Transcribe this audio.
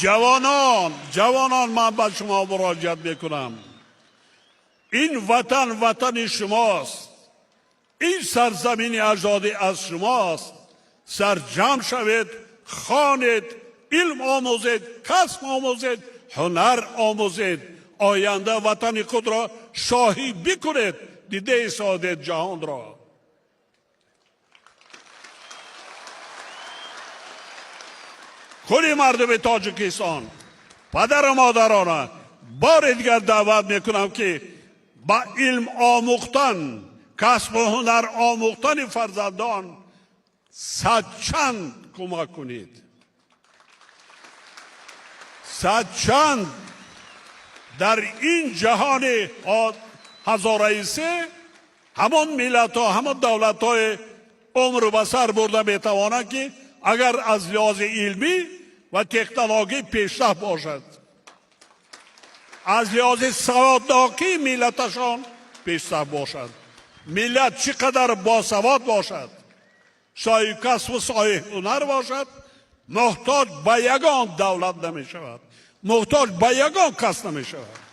Ҷавонон, ҷавонон, ман ба шумо муроҷиат мекунам. Ин ватан ватани шумост, ин сарзамини аҷдодӣ аз шумост. Сарҷамъ шавед, хонед, илм омӯзед, касб омӯзед, ҳунар омӯзед, оянда ватани худро шоҳӣ бикунед, дидаи содед ҷаҳонро. Кулли мардуми Тоҷикистон, падару модарона бори дигар даъват мекунам, ки ба илм омӯхтан, касбу ҳунар омӯхтани фарзандон садчанд кӯмак кунед, садчанд. Дар ин ҷаҳони ҳазораи се ҳамон миллатҳо, ҳамон давлатҳои умр ба сар бурда метавонанд, ки агар аз лиҳози илмӣ ва технологӣ пешрафт бошад, аз лиҳози саводнокии миллаташон пешрафт бошад. Миллат чӣ қадар босавод бошад, соҳиби касбу соҳиби ҳунар бошад, муҳтоҷ ба ягон давлат намешавад, муҳтоҷ ба ягон кас намешавад.